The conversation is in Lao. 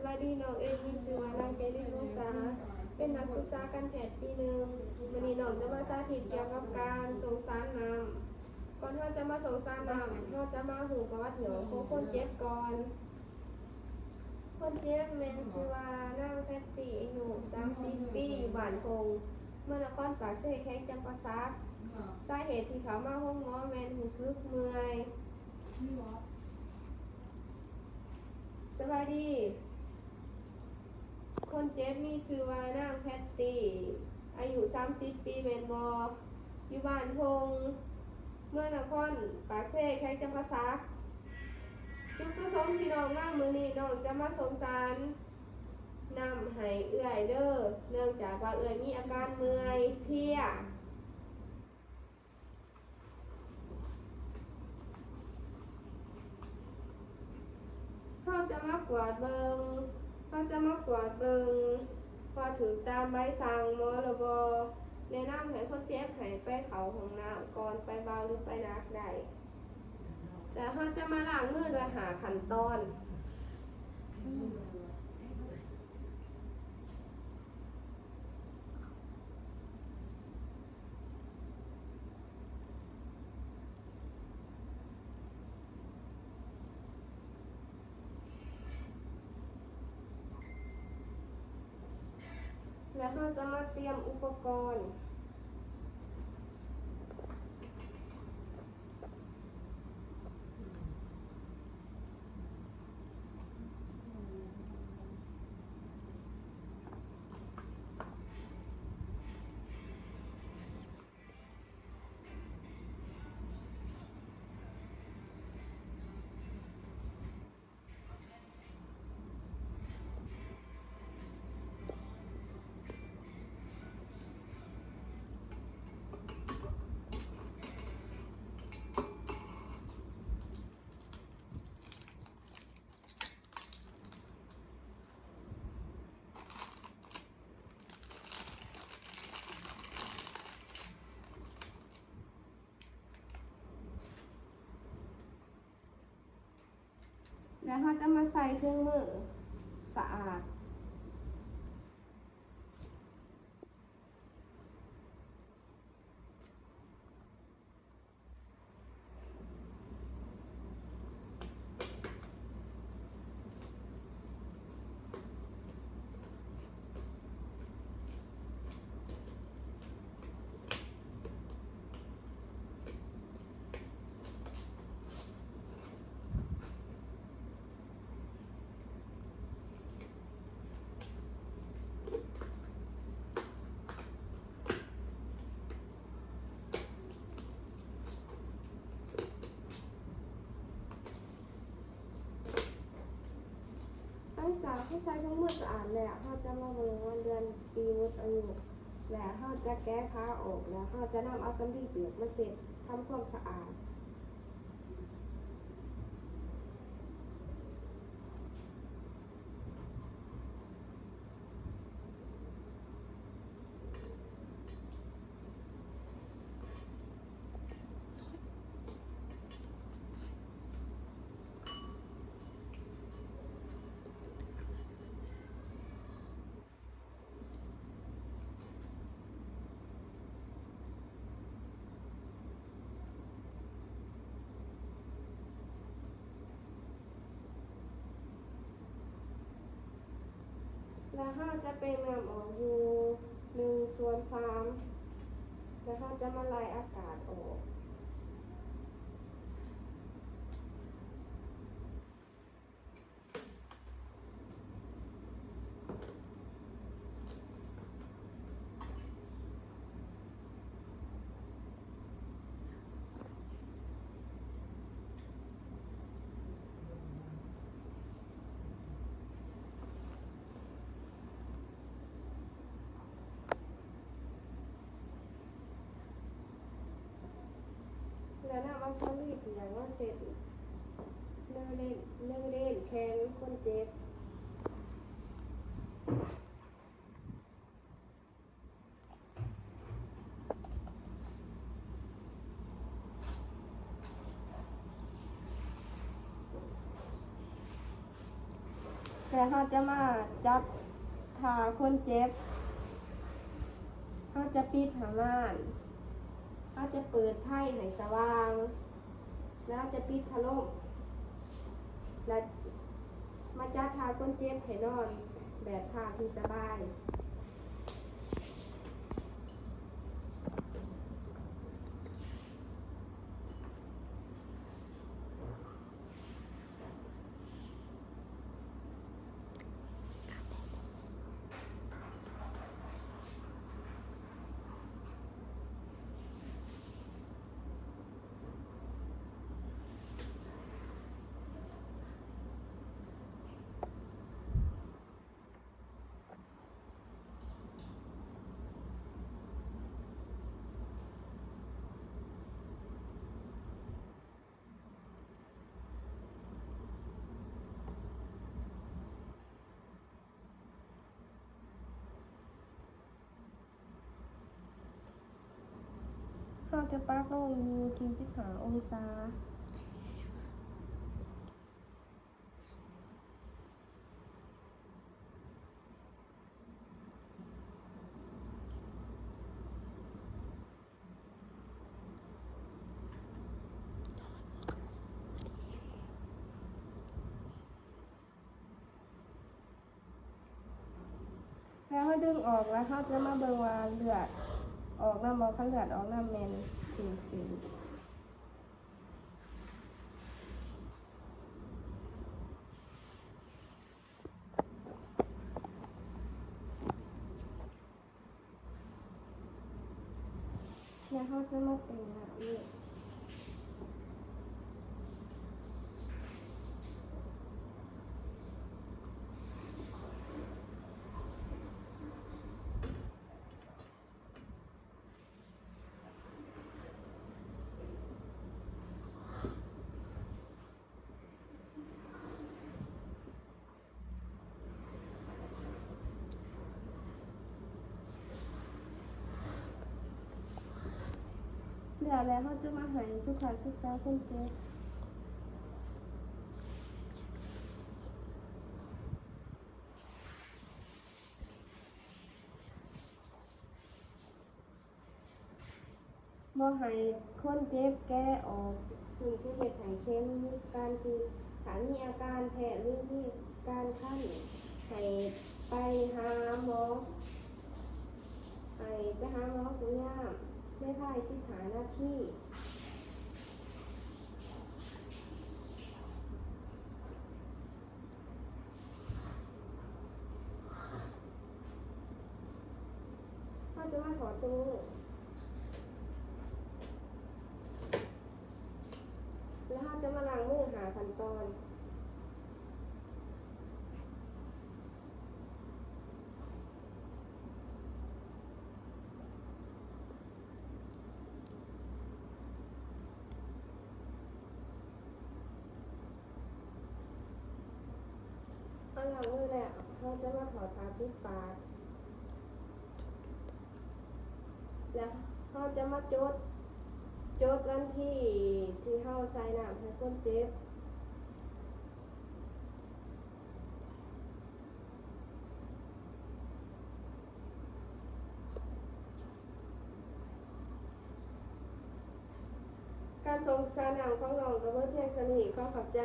ສະບາຍດີ ນ້ອງເອງມີຊື່ວ່ານາງ ແກລິນ ວົງສາ ເປັນນັກສຶກສາການແພດປີໜຶ່ງ. ມື້ນີ້ນ້ອງຈະມາສາທິດກ່ຽວກັບການສົງສານນ້ຳ. ກ່ອນເຮົາຈະມາສົງສານນ້ຳ, ເຮົາຈະມາຮູ້ປະຫວັດຫຍໍ້ຂອງຄົນເຈັບກ່ອນ. ຄົນເຈັບແມ່ນຊື່ວ່ານາງ ແພັດຕີ ອາຍຸສາມສິບປີ ຢູ່ບ້ານທົ່ງ ເມືອງນະຄອນປາກເຊ ແຂວງຈຳປາສັກ. ສາເຫດທີ່ເຂົ້າມາໂຮງໝໍແມ່ນຮູ້ສຶກເມື່ອຍ. ສະບາຍດີ. ຄົນເຈັບມີຊື່ວ່ານາງ ແພັດຕີ ອາຍຸສາມສິບປີແມ່ນບໍ່? ຢູ່ບ້ານທົ່ງ ເມືອງນະຄອນປາກເຊ ແຂວງຈຳປາສັກ. ຈຸດປະສົງທີ່ນ້ອງມາມື້ນີ້ ນ້ອງຈະມາສົງສານນ້ຳໃຫ້ເອື້ອຍເດີ ເນື່ອງຈາກວ່າເອື້ອຍມີອາການເມື່ອຍເພຍ. ເຮົາຈະມາກວດເບິ່ງ, ເຮົາຈະມາກວດເບິ່ງວ່າຖືກຕາມໃບສັ່ງໝໍຫຼືບໍ່. ແນະນຳໃຫ້ຄົນເຈັບໃຫ້ໄປເຂົ້າຫ້ອງນ້ຳກ່ອນໄປເບົາຫຼືໄປໜັກໄດ້. ແລ້ວເຮົາຈະມາລ້າງມືດ້ວຍຫ້າຂັ້ນຕອນ. ແລ້ວເຮົາຈະມາຕຽມອຸປະກອນ. ແລ້ວເຮົາຈະມາໃສ່ຖົງມືສະອາດ. ຫຼັງຈາກເຮົາໃສ່ຖົງມືສະອາດແລ້ວ, ເຮົາຈະມາເບິ່ງວັນເດືອນປີໝົດອາຍຸ ແລະ ເຮົາຈະແກະຜ້າອອກ ແລະ ເຮົາຈະນຳເອົາສຳລີປຽກມາເຊັດທຳຄວາມສະອາດ. ແລ້ວເຮົາຈະເປັ່ງນ້ຳອອກຢູ່ໜຶ່ງສ່ວນສາມ ແລ້ວເຮົາຈະມາໄລ່ອາກາດອອກ.ແລ້ວນຳເອົາສຳລີປຽກມາເຊັດ ບໍລິເວນ ບໍລິເວນແຂນຄົນເຈັບ. ແລ້ວເຮົາຈະມາຈັບທ່າຄົນເຈັບ. ເຮົາຈະປິດຜ້າມ່ານ, ເຮົາຈະເປີດໄຟໃຫ້ສະຫວ່າງ, ແລ້ວເຮົາຈະປິດພັດລົມ ແລະ ມາຈັດທ່າຄົນເຈັບໃຫ້ນອນແບບທ່າທີ່ສະບາຍ. ເຮົາຈະປັກລົງຢູ່ທີ່ສິບຫ້າອົງສາ. ແລ້ວເຮົາດຶງອອກ ແລ້ວເຮົາຈະມາເບິ່ງວ່າເລືອດອອກນຳບໍ່. ຄັນເລືອດອອກນຳແມ່ນຖືກເສັ້ນ. ແລ້ວເຮົາຈະມາແຕ່ງໜ້າອີກ. ແລ້ວ ແລ້ວເຮົາຈະມາໃຫ້ສຸຂະສຶກສາຄົນເຈັບ. ບໍ່ໃຫ້ຄົນເຈັບແກະອອກ, ຊຶ່ງຈະເຮັດໃຫ້ເຂັມມີການຕີບ. ຖ້າມີອາການແພ້ ຫຼື ມີການຄັນ ໃຫ້ໄປຫາໝໍ, ໃຫ້ໄປຫາໝໍຜູ້ຍາມໃນພາຍສິບຫ້ານາທີ. ເຮົາຈະມາຖອດຖົງມື ແລ້ວເຮົາຈະມາລ້າງມື. ຫ້າຂັ້ນຕອນ. ເຮົາລ້າງມືແລ້ວ ເຮົາຈະມາຖອດຜ້າປິດປາກ ແລ້ວເຮົາຈະມາຈົດ, ຈົດວັນທີທີ່ເຮົາໃສ່ນ້ຳໃຫ້ຄົນເຈັບ. ການສົ່ງສານ້ຳຂອງນ້ອງກໍເບິດພຽງສ່ຳນີ້. ຂໍຂອບໃຈ.